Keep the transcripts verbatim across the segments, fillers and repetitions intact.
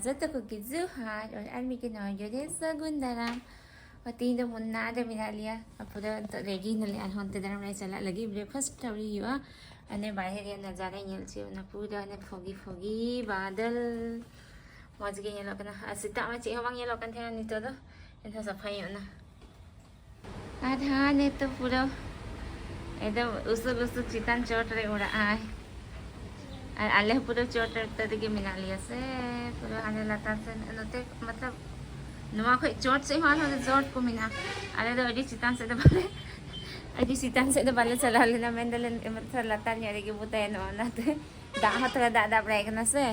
ᱡᱚᱛᱚ ᱠᱚᱜᱮ ᱡᱚᱦᱟᱨ, ᱟᱨ ᱟᱨ ᱢᱤᱫᱴᱮᱱ ᱱᱟᱣᱟ video ᱨᱮ ᱥᱟᱹᱜᱩᱱ ᱫᱟᱨᱟᱢ᱾ ᱟᱨ ᱛᱮᱦᱮᱧ ᱫᱚ ᱢᱩᱱᱱᱟ ᱨᱮ ᱢᱮᱱᱟᱜ ᱞᱮᱭᱟ᱾ ᱟᱨ ᱯᱩᱨᱟᱹ ᱱᱤᱛᱚᱜ ready ᱱᱟᱞᱮ ᱟᱨᱦᱚᱸ ᱚᱱᱛᱮ ᱫᱟᱬᱟᱱ ᱞᱮ ᱪᱟᱞᱟᱜ ᱞᱟᱹᱜᱤᱫ᱾ Breakfast ᱟᱹᱣᱨᱤ ᱦᱩᱭᱩᱜᱼᱟ, ᱦᱟᱱᱮ ᱵᱟᱦᱨᱮ ᱨᱮᱭᱟᱜ ᱱᱟᱡᱟᱨᱟᱧ ᱧᱮᱞ ᱦᱚᱪᱚᱭᱮᱫ ᱵᱚᱱᱟ᱾ ᱯᱩᱨᱟᱹ ᱦᱟᱱᱮ foggy foggy ᱵᱟᱫᱚᱞ ᱢᱚᱡᱽ ᱜᱮ ᱧᱮᱞᱚᱜ ᱠᱟᱱᱟ᱾ ᱟᱨ ᱥᱮᱛᱟᱜ ᱢᱟ ᱪᱮᱫ ᱦᱚᱸ ᱵᱟᱝ ᱧᱮᱞᱚᱜ ᱠᱟᱱ ᱛᱟᱦᱮᱱᱟ, ᱱᱤᱛᱚᱜ ᱫᱚ ᱮᱱᱦᱚᱸ ᱥᱟᱯᱷᱟ ᱧᱚᱜ ᱮᱱᱟ᱾ ᱟᱨ ᱦᱟᱱᱮ ᱛᱚ ᱯᱩᱨᱟᱹ ᱮᱠᱫᱚᱢ ᱩᱥᱩᱞ ᱩᱥᱩᱞ ᱪᱮᱛᱟᱱ ᱪᱚᱴ ᱨᱮ ᱚᱲᱟᱜ ᱟᱭ᱾ ᱟᱨ ᱟᱞᱮ ᱦᱚᱸ ᱯᱩᱨᱟᱹ ᱪᱚᱴ ᱨᱮᱜᱮ ᱢᱮᱱᱟᱜ ᱞᱮᱭᱟ ᱥᱮ, ᱯᱩᱨᱟᱹ ᱦᱟᱱᱮ ᱞᱟᱛᱟᱨ ᱥᱮᱱ ᱱᱚᱛᱮ, ᱢᱚᱛᱞᱚᱵ ᱱᱚᱣᱟ ᱠᱷᱚᱡ ᱪᱚᱴ ᱥᱮᱫ ᱦᱚᱸ ᱟᱨᱦᱚᱸ ᱪᱚᱴ ᱠᱚ ᱢᱮᱱᱟᱜᱼᱟ᱾ ᱟᱞᱮ ᱫᱚ ᱟᱹᱰᱤ ᱪᱮᱛᱟᱱ ᱥᱮᱫ ᱫᱚ ᱵᱟᱞᱮ, ᱟᱹᱰᱤ ᱪᱮᱛᱟᱱ ᱥᱮᱫ ᱫᱚ ᱵᱟᱞᱮ ᱪᱟᱞᱟᱣ ᱞᱮᱱᱟ, ᱢᱮᱱ ᱫᱟᱞᱮ ᱢᱚᱛᱞᱚᱵ ᱞᱟᱛᱟᱨ ᱧᱚᱜ ᱨᱮᱜᱮ ᱵᱚ ᱛᱟᱦᱮᱱᱟ, ᱚᱱᱟᱛᱮ ᱫᱟᱜ ᱦᱚᱸ ᱛᱷᱚᱲᱟ ᱫᱟᱜ ᱫᱟᱜ ᱵᱟᱲᱟᱭ ᱠᱟᱱᱟ ᱥᱮ᱾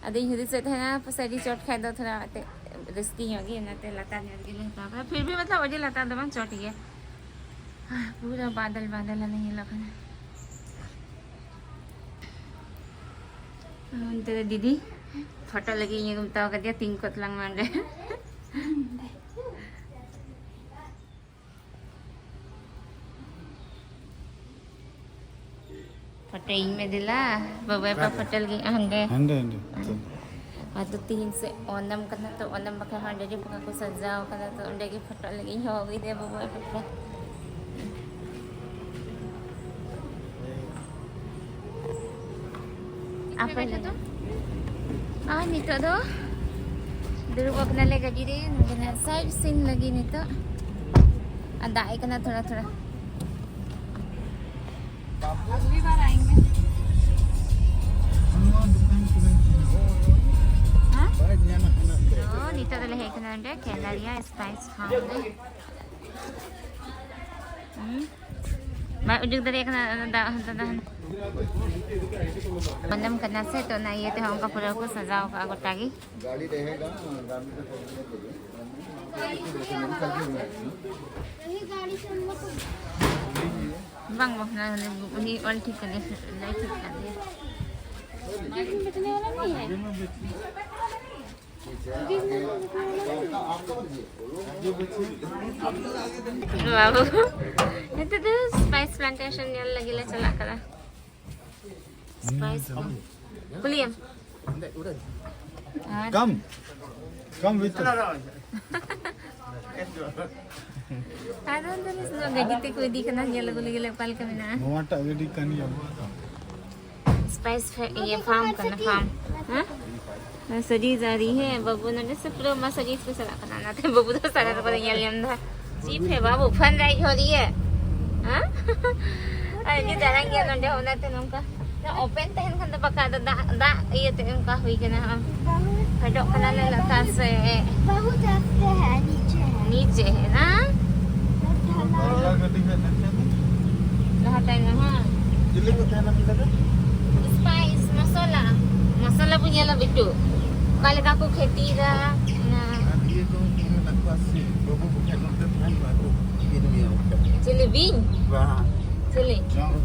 ᱟᱫᱚ ᱤᱧ ᱦᱩᱫᱤᱥᱮᱫ ᱛᱟᱦᱮᱱᱟ ᱯᱟᱥᱮᱡ ᱟᱹᱰᱤ ᱪᱚᱴ ᱠᱷᱟᱡ ᱫᱚ ᱛᱷᱚᱲᱟ ᱮᱱᱛᱮᱫ ᱨᱟᱹᱥᱠᱟᱹ ᱧᱚᱜ ᱜᱮ, ᱚᱱᱟᱛᱮ ᱞᱟᱛᱟᱨ ᱧᱚᱜ ᱨᱮᱜᱮ ᱞᱮ ᱦᱟᱛᱟᱣ ᱠᱟᱫᱟ᱾ ᱯᱷᱤᱨ ᱵᱷᱤ ᱢᱚᱛᱞᱚᱵ ᱟᱹᱰᱤ ᱞᱟᱛᱟᱨ ᱫᱚ ᱵᱟᱝ, ᱪᱚᱴ ᱜᱮᱭᱟ᱾ ᱯᱩᱨᱟᱹ ᱵᱟᱫᱚᱞ ᱵᱟᱫᱚᱞ ᱦᱟᱱᱮ ᱧᱮᱞᱚᱜ ᱠᱟᱱᱟ᱾ ᱚᱱᱛᱮ ᱨᱮ ᱫᱤᱫᱤ ᱯᱷᱳᱴᱳ ᱞᱟᱹᱜᱤᱫ ᱤᱧ ᱢᱮᱛᱟᱣ ᱠᱟᱫᱮᱭᱟ, ᱛᱤᱸᱜᱩ ᱠᱚᱜ ᱛᱟᱞᱟᱝ ᱢᱮ ᱚᱸᱰᱮ᱾ ᱯᱷᱳᱴᱳᱭᱤᱧ ᱢᱮ ᱫᱮᱞᱟ, ᱵᱟᱵᱟᱭ ᱯᱟ ᱚᱠᱟᱨᱮ? ᱯᱷᱳᱴᱳ ᱞᱟᱹᱜᱤᱫ ᱦᱟᱸᱰᱮ᱾ ᱦᱟᱸᱰᱮ, ᱦᱟᱸᱰᱮ᱾ ᱟᱫᱚ ᱛᱤᱦᱤᱧ ᱥᱮ ᱳᱱᱟᱢ ᱠᱟᱱᱟ ᱛᱚ, ᱳᱱᱟᱢ ᱵᱟᱠᱷᱨᱟ ᱦᱚᱸ ᱟᱹᱰᱤ ᱵᱚᱸᱜᱟ ᱠᱚ ᱥᱟᱡᱟᱣ ᱠᱟᱫᱟ, ᱛᱚ ᱚᱸᱰᱮ ᱜᱮ ᱯᱷᱳᱴᱳ ᱞᱟᱹᱜᱤᱫ ᱤᱧ ᱦᱚᱦᱚ ᱟᱹᱜᱩᱭᱮᱫᱮᱭᱟ ᱵᱟᱵᱟᱭ ᱯᱷᱳᱴᱳ᱾ ᱟᱯᱮ ᱞᱟᱹᱭ ᱢᱮ᱾ ᱟᱨ ᱱᱤᱛᱚᱜ ᱫᱚ ᱫᱩᱲᱩᱵ ᱟᱠᱟᱱᱟᱞᱮ ᱜᱟᱹᱰᱤ ᱨᱮ, ᱱᱚᱰᱮ ᱥᱟᱭᱤᱴ ᱥᱤᱱ ᱞᱟᱹᱜᱤᱫ ᱱᱤᱛᱚᱜ᱾ ᱟᱨ ᱫᱟᱜ ᱮ ᱠᱟᱱᱟ ᱛᱷᱚᱲᱟ ᱛᱷᱚᱲᱟ᱾ ᱟᱜᱽᱞᱤ ᱵᱟᱨ ᱟᱭᱮᱸᱜᱮ᱾ ᱦᱮᱸ? ᱛᱚ, ᱱᱤᱛᱚᱜ ᱫᱚᱞᱮ ᱦᱮᱡ ᱠᱟᱱᱟ ᱱᱚᱰᱮ ᱠᱮᱱᱰᱟᱨᱤᱭᱟ ᱥᱯᱟᱭᱤᱥ ᱯᱷᱟᱨᱢ ᱨᱮ᱾ ᱦᱩᱸ᱾ ᱵᱟᱭ ᱩᱰᱩᱠ ᱫᱟᱲᱮᱭᱟᱜ ᱠᱟᱱᱟ, ᱚᱱᱟ ᱫᱟᱜ ᱦᱟᱱᱛᱮ ᱫᱚ ᱦᱟᱱ-, ᱵᱚᱱᱫᱚᱢ ᱠᱟᱱᱟ ᱥᱮ, ᱛᱚ ᱚᱱᱟ ᱤᱭᱟᱹ ᱛᱮᱦᱚᱸ ᱚᱱᱠᱟ ᱯᱩᱨᱟᱹ ᱠᱚ ᱥᱟᱡᱟᱣ ᱠᱟᱜᱼᱟ ᱜᱚᱴᱟ ᱜᱮ᱾ ᱵᱟᱝ, ᱵᱟᱝ, ᱩᱱᱤ ᱚᱞ ᱴᱷᱤᱠ ᱠᱟᱫᱮᱭᱟ, ᱞᱟᱹᱭ ᱴᱷᱤᱠ ᱠᱟᱫᱮᱭᱟ᱾ ᱵᱟᱵᱩ, ᱱᱤᱛᱚᱜ ᱫᱚ spice plantation ᱧᱮᱞ ᱞᱟᱹᱜᱤᱫ ᱞᱮ ᱪᱟᱞᱟᱜ ᱠᱟᱱᱟ᱾ Spice ᱠᱚ᱾ ᱠᱩᱞᱤᱭᱮᱢ? ᱟᱨ ᱠᱟᱢ ᱠᱟᱢ ᱵᱷᱤᱛᱚᱨ᱾ ᱟᱫᱚ ᱚᱱᱛᱮ ᱨᱮ ᱥᱮᱱᱚᱜ ᱜᱟᱹᱰᱤ ᱛᱮᱠᱚ ᱤᱫᱤ ᱠᱟᱱᱟ, ᱧᱮᱞ ᱟᱹᱜᱩ ᱞᱟᱹᱜᱤᱫ ᱞᱮ ᱚᱠᱟ ᱞᱮᱠᱟ ᱢᱮᱱᱟᱜᱼᱟ᱾ ᱱᱚᱣᱟᱴᱟᱜ ᱜᱟᱹᱰᱤ ᱠᱟᱱ ᱜᱮᱭᱟ ᱟᱵᱚᱣᱟᱜ ᱫᱚ᱾ ᱥᱯᱟᱭᱤᱥ ᱯᱷᱮ- ᱤᱭᱟᱹ ᱯᱷᱟᱨᱢ ᱠᱟᱱᱟ, ᱯᱷᱟᱨᱢ᱾ ᱦᱮᱸ? ᱥᱟᱹᱨᱤ ᱫᱟᱨᱮ, ᱦᱮᱸ, ᱵᱟᱹᱵᱩ ᱱᱚᱰᱮ ᱥᱮ ᱯᱩᱨᱟᱹ ᱢᱟ ᱥᱟᱹᱨᱤ ᱯᱮ ᱪᱟᱞᱟᱜ ᱠᱟᱱᱟ, ᱚᱱᱟᱛᱮ ᱵᱟᱹᱵᱩ ᱫᱚ ᱥᱟᱨᱟ ᱠᱚᱨᱮ ᱧᱮᱞ ᱧᱟᱢ ᱮᱫᱟ᱾ ᱪᱤᱯ ᱦᱮ ᱵᱟᱹᱵᱩ, ᱯᱷᱟᱱ ᱨᱟᱭ ᱡᱷᱚᱨᱤᱭᱮ᱾ ᱦᱮᱸ? ᱟᱨ ᱟᱹᱰᱤ ᱫᱟᱨᱟᱝ ᱜᱮᱭᱟ ᱱᱚᱰᱮ, ᱚᱱᱟᱛᱮ ᱱᱚᱝᱠᱟ ᱚᱯᱮᱱ ᱛᱟᱦᱮᱱ ᱠᱷᱟᱱ ᱫᱚ ᱵᱟᱠᱷᱟᱡ ᱫᱚ ᱫᱟᱜ, ᱫᱟᱜ ᱤᱭᱟᱹᱛᱮ ᱚᱱᱠᱟ ᱦᱩᱭ ᱠᱟᱱᱟ᱾ ᱯᱷᱮᱰᱚᱜ ᱠᱟᱱᱟᱞᱮ ᱞᱟᱛᱟᱨ ᱥᱮᱫ᱾ बहुत आस्ते है, नीचे है। नीचे है ना? ढलान। ᱞᱟᱦᱟ ᱛᱟᱭᱱᱚᱢ, ᱦᱮᱸ? ᱪᱤᱞᱤ ᱠᱚ ᱛᱟᱦᱮᱱᱟ ᱱᱚᱰᱮ ᱫᱚ? ᱥᱯᱟᱭᱤᱥ, ᱢᱚᱥᱞᱟ᱾ ᱢᱚᱥᱞᱟ ᱵᱚ ᱧᱮᱞᱟ ᱵᱤᱴᱩ᱾ ᱚᱠᱟ ᱞᱮᱠᱟ ᱠᱚ ᱠᱷᱮᱛᱤᱭᱮᱫᱟ, ᱚᱱᱟ᱾ ᱟᱨ ᱤᱭᱟᱹ ᱠᱚ ᱢᱮᱱᱟᱜ ᱠᱚᱣᱟ ᱥᱮ? ᱵᱟᱹᱵᱩ ᱵᱟᱠᱷᱟᱡ ᱱᱚᱛᱮ ᱛᱟᱦᱮᱱ ᱢᱟ ᱠᱚ ᱠᱤᱨᱤᱧ ᱢᱮᱭᱟ ᱵᱟᱠᱷᱟᱡ᱾ ᱪᱤᱞᱤ ᱵᱤᱧ? ᱵᱟᱝ᱾ ᱪᱤᱞᱤ? ᱡᱚᱸᱠ᱾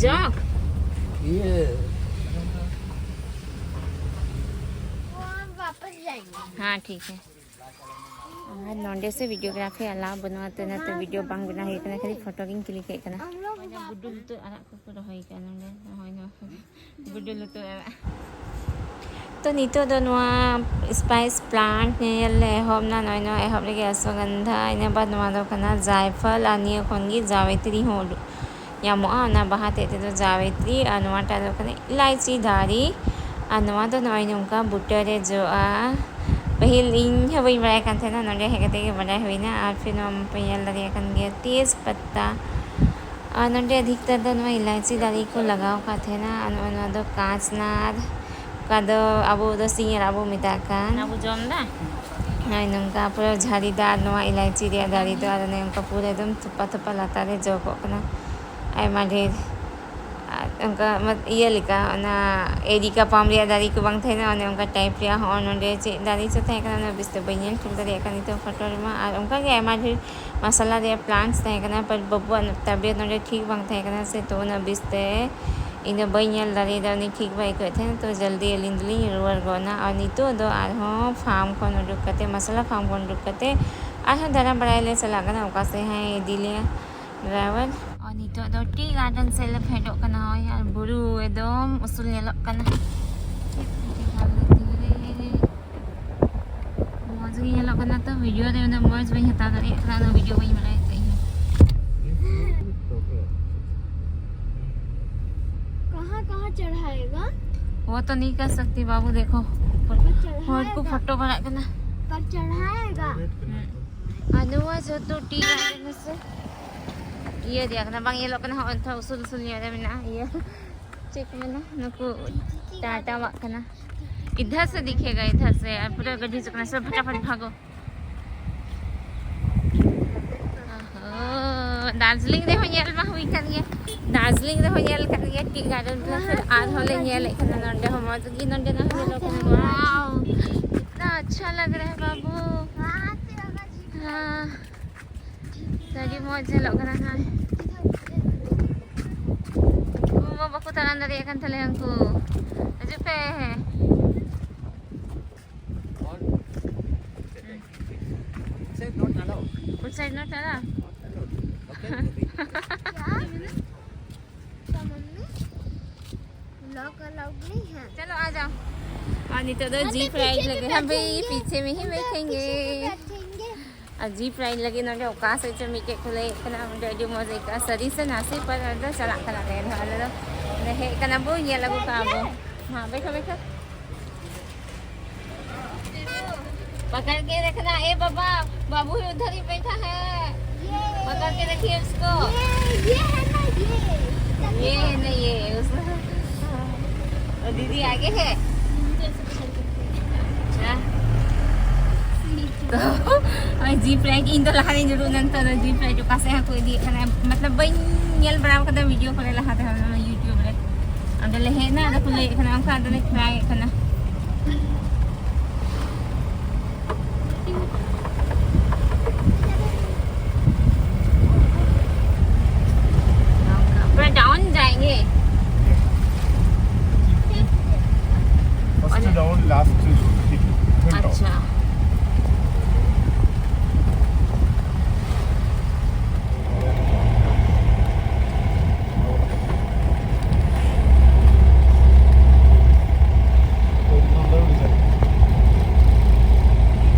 ᱡᱚᱸᱠ? ᱤᱭᱟᱹ᱾ वो हम वापस जाएंगे। हाँ, ठीक है। ᱟᱨ ᱱᱚᱰᱮ ᱥᱮ ᱵᱷᱤᱰᱤᱭᱳᱜᱨᱟᱯᱷᱤ ᱟᱞᱟᱣ ᱵᱟᱹᱱᱩᱜᱼᱟ, ᱛᱚ ᱚᱱᱟᱛᱮ ᱵᱷᱤᱰᱤᱭᱳ ᱵᱟᱝ ᱵᱮᱱᱟᱣ ᱦᱩᱭ ᱠᱟᱱᱟ, ᱠᱷᱟᱹᱞᱤ ᱯᱷᱳᱴᱳ ᱜᱤᱧ ᱠᱞᱤᱠ ᱮᱫ ᱠᱟᱱᱟ᱾ ᱜᱩᱰᱩ ᱞᱩᱛᱩᱨ ᱟᱲᱟᱜ ᱠᱚᱠᱚ ᱨᱚᱦᱚᱭ ᱠᱟᱜᱼᱟ ᱱᱚᱰᱮ, ᱱᱚᱜᱼᱚᱭ ᱱᱚᱣᱟ ᱠᱚᱨᱮ᱾ ᱜᱩᱰᱩ ᱞᱩᱛᱩᱨ ᱟᱲᱟᱜ᱾ ᱛᱚ ᱱᱤᱛᱚᱜ ᱫᱚ ᱱᱚᱣᱟ ᱥᱯᱟᱭᱤᱥ ᱯᱞᱟᱱᱴ ᱧᱮᱧᱮᱞ ᱞᱮ ᱮᱦᱚᱵ ᱮᱱᱟ᱾ ᱱᱚᱜᱼᱚᱭ ᱱᱚᱣᱟ ᱮᱦᱚᱵ ᱨᱮᱜᱮ ᱚᱥᱣᱟᱜᱚᱱᱫᱷᱟ, ᱤᱱᱟᱹ ᱵᱟᱫ ᱱᱚᱣᱟ ᱫᱚ ᱠᱟᱱᱟ ᱡᱟᱭᱯᱷᱚᱞ, ᱟᱨ ᱱᱤᱭᱟᱹ ᱠᱷᱚᱱ ᱜᱮ ᱡᱟᱣᱮᱛᱨᱤ ᱦᱚᱸ ᱩᱰᱩᱠ ᱧᱟᱢᱚᱜᱼᱟ, ᱚᱱᱟ ᱵᱟᱦᱟ ᱛᱮᱫ ᱛᱮᱫᱚ ᱡᱟᱣᱮᱛᱨᱤ᱾ ᱟᱨ ᱱᱚᱣᱟᱴᱟᱜ ᱫᱚ ᱠᱟᱱᱟ ᱤᱞᱟᱭᱪᱤ ᱫᱟᱨᱮ᱾ ᱟᱨ ᱱᱚᱣᱟ ᱫᱚ ᱱᱚᱜᱼᱚᱭ ᱱᱚᱝᱠᱟ ᱵᱩᱴᱟᱹ ᱨᱮ ᱡᱚᱜᱼᱟ᱾ ᱯᱟᱹᱦᱤᱞ ᱤᱧ ᱦᱚᱸ ᱵᱟᱹᱧ ᱵᱟᱲᱟᱭ ᱠᱟᱱ ᱛᱟᱦᱮᱱᱟ, ᱱᱚᱰᱮ ᱦᱮᱡ ᱠᱟᱛᱮ ᱜᱮ ᱵᱟᱲᱟᱭ ᱦᱩᱭᱱᱟ᱾ ᱟᱨ ᱯᱷᱤᱨ ᱱᱚᱣᱟ ᱯᱮ ᱧᱮᱞ ᱫᱟᱲᱮᱭᱟᱜ ᱠᱟᱱ ᱜᱮᱭᱟ, ᱛᱮᱡᱽ ᱯᱟᱛᱟ᱾ ᱟᱨ ᱱᱚᱰᱮ ᱟᱫᱷᱤᱠᱛᱟᱨ ᱫᱚ ᱱᱚᱣᱟ ᱤᱞᱟᱭᱪᱤ ᱫᱟᱨᱮ ᱠᱚ ᱞᱟᱜᱟᱣ ᱟᱠᱟᱫ ᱛᱟᱦᱮᱱᱟ᱾ ᱟᱨ ᱱᱚᱜᱼᱚᱭ ᱱᱚᱣᱟ ᱫᱚ ᱠᱟᱸᱪᱱᱟᱨ, ᱚᱠᱟ ᱫᱚ ᱟᱵᱚ ᱫᱚ ᱥᱤᱧ ᱟᱲᱟᱜ ᱵᱚ ᱢᱮᱛᱟᱜ ᱠᱟᱱ᱾ ᱚᱱᱟ ᱵᱚ ᱡᱚᱢ ᱮᱫᱟ? ᱱᱚᱜᱼᱚᱭ ᱱᱚᱝᱠᱟ ᱯᱩᱨᱟᱹ ᱡᱷᱟᱹᱨᱤ ᱫᱟᱨ, ᱱᱚᱣᱟ ᱤᱞᱟᱭᱪᱤ ᱨᱮᱭᱟᱜ ᱫᱟᱨᱮ ᱫᱚ, ᱟᱨ ᱚᱱᱮ ᱚᱱᱠᱟ ᱯᱩᱨᱟᱹ ᱮᱠᱫᱚᱢ ᱛᱷᱚᱯᱟ ᱛᱷᱚᱯᱟ ᱞᱟᱛᱟᱨ ᱨᱮ ᱡᱚ ᱠᱚᱜ ᱠᱟᱱᱟ ᱟᱭᱢᱟ ᱰᱷᱮᱨ᱾ ᱟᱨ ᱚᱱᱠᱟ ᱢᱚᱛ-, ᱤᱭᱟᱹ ᱞᱮᱠᱟ, ᱚᱱᱟ ᱮᱨᱤᱠᱟ ᱯᱟᱢ ᱨᱮᱭᱟᱜ ᱫᱟᱨᱮ ᱠᱚ ᱵᱟᱝ ᱛᱟᱦᱮᱱᱟ, ᱚᱱᱮ ᱚᱱᱠᱟ ᱴᱟᱭᱤᱯ ᱨᱮᱭᱟᱜ᱾ ᱦᱚᱸᱜᱼᱚᱭ ᱱᱚᱰᱮ ᱪᱮᱫ ᱫᱟᱨᱮ ᱪᱚ ᱛᱟᱦᱮᱸ ᱠᱟᱱᱟ, ᱩᱱᱟᱹᱜ ᱵᱮᱥ ᱛᱮ ᱵᱟᱹᱧ ᱧᱮᱞ ᱴᱷᱤᱠ ᱫᱟᱲᱮᱭᱟᱜ ᱠᱟᱱᱟ ᱱᱤᱛᱚᱜ ᱯᱷᱳᱴᱳ ᱨᱮᱢᱟ᱾ ᱟᱨ ᱚᱱᱠᱟ ᱜᱮ ᱟᱭᱢᱟ ᱰᱷᱮᱨ ᱢᱟᱥᱟᱞᱟ ᱨᱮᱭᱟᱜ ᱯᱞᱟᱱᱴᱥ ᱛᱟᱦᱮᱸ ᱠᱟᱱᱟ, but ᱵᱟᱹᱵᱩᱣᱟᱜ ᱛᱟᱵᱤᱭᱚᱛ ᱱᱚᱰᱮ ᱴᱷᱤᱠ ᱵᱟᱝ ᱛᱟᱦᱮᱸ ᱠᱟᱱᱟ ᱥᱮ, ᱛᱚ ᱩᱱᱟᱹᱜ ᱵᱮᱥ ᱛᱮ ᱤᱧ ᱫᱚ ᱵᱟᱹᱧ ᱧᱮᱞ ᱫᱟᱲᱮᱭᱟᱫᱟ, ᱩᱱᱤ ᱴᱷᱤᱠ ᱵᱟᱭ ᱟᱹᱭᱠᱟᱹᱣᱮᱫ ᱛᱟᱦᱮᱸᱱᱟ᱾ ᱛᱚ ᱡᱚᱞᱫᱤ ᱟᱹᱞᱤᱧ ᱫᱚᱞᱤᱧ ᱨᱩᱣᱟᱹᱲ ᱜᱚᱫ ᱮᱱᱟ᱾ ᱟᱨ ᱱᱤᱛᱚᱜ ᱫᱚ ᱟᱨᱦᱚᱸ ᱯᱷᱟᱨᱢ ᱠᱷᱚᱱ ᱩᱰᱩᱠ ᱠᱟᱛᱮ, ᱢᱟᱥᱟᱞᱟ ᱯᱷᱟᱨᱢ ᱠᱷᱚᱱ ᱩᱰᱩᱠ ᱠᱟᱛᱮ ᱟᱨᱦᱚᱸ ᱫᱟᱬᱟ ᱵᱟᱲᱟᱭ ᱞᱮ ᱪᱟᱞᱟᱜ ᱠᱟᱱᱟ, ᱚᱠᱟ ᱥᱮᱫ ᱦᱟᱸᱜ ᱤᱫᱤ ᱞᱮᱭᱟ ᱰᱨᱟᱭᱵᱷᱟᱨ᱾ ᱟᱨ ᱱᱤᱛᱚᱜ ᱫᱚ ᱴᱤ ᱜᱟᱨᱰᱮᱱ ᱥᱮᱫ ᱞᱮ ᱯᱷᱮᱰᱚᱜ ᱠᱟᱱᱟ᱾ ᱦᱳᱭ, ᱟᱨ ᱵᱩᱨᱩ ᱮᱠᱫᱚᱢ ᱩᱥᱩᱞ ᱧᱮᱞᱚᱜ ᱠᱟᱱᱟ᱾ ᱚᱱᱟ ᱛᱚ ᱵᱷᱤᱰᱤᱭᱳ ᱨᱮ ᱩᱱᱟᱹᱜ ᱢᱚᱡᱽ ᱵᱟᱹᱧ ᱦᱟᱛᱟᱣ ᱫᱟᱲᱮᱭᱟᱜ ᱠᱟᱱᱟ, ᱚᱱᱟ ᱵᱷᱤᱰᱤᱭᱳ ᱵᱟᱹᱧ ᱵᱟᱲᱟᱭ ᱛᱮ ᱤᱧ ᱦᱚᱸ᱾ कहाँ कहाँ चढ़ाएगा? वो तो नहीं कर सकती बाबू, देखो ऊपर पर ᱦᱚᱲ ᱠᱚ ᱪᱟᱲᱦᱟᱭᱮᱜᱟ᱾ ᱯᱷᱳᱴᱳ ᱵᱟᱲᱟᱜ ᱠᱟᱱᱟ᱾ पर चढ़ाएगा। ᱦᱩᱸ᱾ ᱟᱨ ᱱᱚᱣᱟ ᱡᱚᱛᱚ ᱴᱤ ᱜᱟᱨᱰᱮᱱ ᱥᱮ ᱤᱭᱟᱹ ᱨᱮᱭᱟᱜ ᱠᱟᱱᱟ, ᱵᱟᱝ ᱧᱮᱞᱚᱜ ᱠᱟᱱᱟ᱾ ᱦᱚᱸᱜᱼᱚᱭ ᱛᱷᱚᱲᱟ ᱩᱥᱩᱞ ᱩᱥᱩᱞ ᱧᱚᱜ ᱨᱮ ᱢᱮᱱᱟᱜᱼᱟ ᱤᱭᱟᱹ, ᱪᱮᱫ ᱠᱚ ᱢᱮᱱᱟ, ᱱᱩᱠᱩ ᱴᱟᱴᱟᱣᱟᱜ ᱠᱟᱱᱟ᱾ इधर से दिखेगा, इधर से। ᱟᱨ ᱯᱩᱨᱟᱹ ᱜᱟᱹᱰᱤ ᱦᱤᱡᱩᱜ ᱠᱟᱱᱟ ᱥᱮ, ᱯᱷᱟᱴᱟᱯᱷᱟᱴ ᱵᱷᱟᱜᱚ᱾ ᱚᱦᱚ, ᱫᱟᱨᱡᱤᱞᱤᱝ ᱨᱮᱦᱚᱸ ᱧᱮᱞ ᱢᱟ ᱦᱩᱭ ᱠᱟᱱ ᱜᱮᱭᱟ, ᱫᱟᱨᱡᱤᱞᱤᱝ ᱨᱮᱦᱚᱸ ᱧᱮᱞ ᱠᱟᱱ ᱜᱮᱭᱟ ᱴᱤ ᱜᱟᱨᱰᱮᱱ ᱯᱞᱟᱥ, ᱟᱨᱦᱚᱸ ᱞᱮ ᱧᱮᱞᱮᱫ ᱠᱟᱱᱟ ᱱᱚᱸᱰᱮ ᱦᱚᱸ, ᱢᱚᱡᱽ ᱜᱮ ᱱᱚᱸᱰᱮ ᱫᱚ ᱧᱮᱞᱚᱜ ᱠᱟᱱᱟ᱾ ᱣᱟᱣ, ᱠᱤᱛᱱᱟ ᱟᱪᱪᱷᱟ ᱞᱟᱜ ᱨᱟᱦᱟ ᱦᱟᱭ ᱵᱟᱵᱩ᱾ ᱦᱮᱸ, ᱟᱹᱰᱤ ᱢᱚᱡᱽ ᱧᱮᱞᱚᱜ ᱠᱟᱱᱟ ᱱᱚᱜᱼᱚᱭ᱾ ᱩᱱᱠᱩ ᱢᱟ ᱵᱟᱠᱚ ᱛᱟᱲᱟᱢ ᱫᱟᱲᱮᱭᱟᱜ ᱠᱟᱱ ᱛᱟᱞᱮᱭᱟ ᱩᱱᱠᱩ᱾ ᱦᱤᱡᱩᱜ ᱯᱮ᱾ Outside not allowed. Outside not allowed? क्या? क्या मम्मी? लॉक अलाउड नहीं है। चलो आ जाओ। और नहीं तो दो हम भी जीप राइड पीछे पे लगे, हम भी बैठेंगे। पीछे में ही हम तो बैठेंगे। पीछे पे बैठेंगे। ᱟᱨ ᱡᱤᱯ ᱨᱟᱭᱤᱰ ᱞᱟᱹᱜᱤᱫ ᱱᱚᱰᱮ ᱚᱠᱟ ᱥᱮᱫ ᱪᱚ ᱢᱤᱫᱴᱮᱡ ᱠᱚ ᱞᱟᱹᱭᱮᱫ ᱠᱟᱱᱟ, ᱚᱸᱰᱮ ᱟᱹᱰᱤ ᱢᱚᱡᱽ ᱟᱹᱭᱠᱟᱹᱜᱼᱟ, ᱥᱟᱹᱨᱤ ᱥᱮ ᱱᱟᱥᱮ, ᱯᱟᱨ ᱟᱞᱮ ᱫᱚ ᱪᱟᱞᱟᱜ ᱠᱟᱱᱟ ᱞᱮ, ᱟᱞᱮ ᱫᱚ ᱚᱸᱰᱮ ᱦᱮᱡ ᱠᱟᱱᱟ ᱵᱚ, ᱧᱮᱞ ᱟᱹᱜᱩ ᱠᱟᱜᱼᱟ ᱵᱚ᱾ ᱦᱮᱸ, ᱵᱮᱴᱷᱟ, ᱵᱮᱴᱷᱟ᱾ पकड़ के रखना। ए बाबा, बाबू ही उधर ही बैठा है। ये। पकड़ के रखिए उसको। ये, ये है ना, ये। ये है ना, ये। उस-, और दीदी आगे है। अच्छा। तो, ᱡᱤᱯ ᱨᱟᱭᱤᱰ, ᱤᱧ ᱫᱚ ᱞᱟᱦᱟ ᱨᱮᱧ ᱫᱩᱲᱩᱵ ᱞᱮᱱ, ᱱᱤᱛᱚᱜ ᱫᱚ ᱡᱤᱯ ᱨᱟᱭᱤᱰ ᱚᱠᱟ ᱥᱮᱫ ᱦᱚᱸ ᱠᱚ ᱤᱫᱤᱭᱮᱫ ᱠᱟᱱᱟ, ᱢᱚᱛᱞᱚᱵ ᱵᱟᱹᱧ ᱧᱮᱞ ᱵᱟᱲᱟ ᱟᱠᱟᱫᱟ ᱵᱷᱤᱰᱤᱭᱳ ᱠᱚᱨᱮ ᱞᱟᱦᱟ ᱛᱮᱦᱚᱸ, ᱚᱱᱟ YouTube ᱨᱮ᱾ ᱚᱸᱰᱮ ᱞᱮ ᱦᱮᱡ ᱮᱱᱟ, ᱟᱫᱚ ᱠᱚ ᱞᱟᱹᱭᱮᱫ ᱠᱟᱱᱟ ᱚᱱᱠᱟ, ᱟᱫᱚᱞᱮ ᱴᱨᱟᱭᱮᱫ ᱠᱟᱱᱟ᱾ पूरा डाउन जाएंगे। First down, last hill top। अच्छा।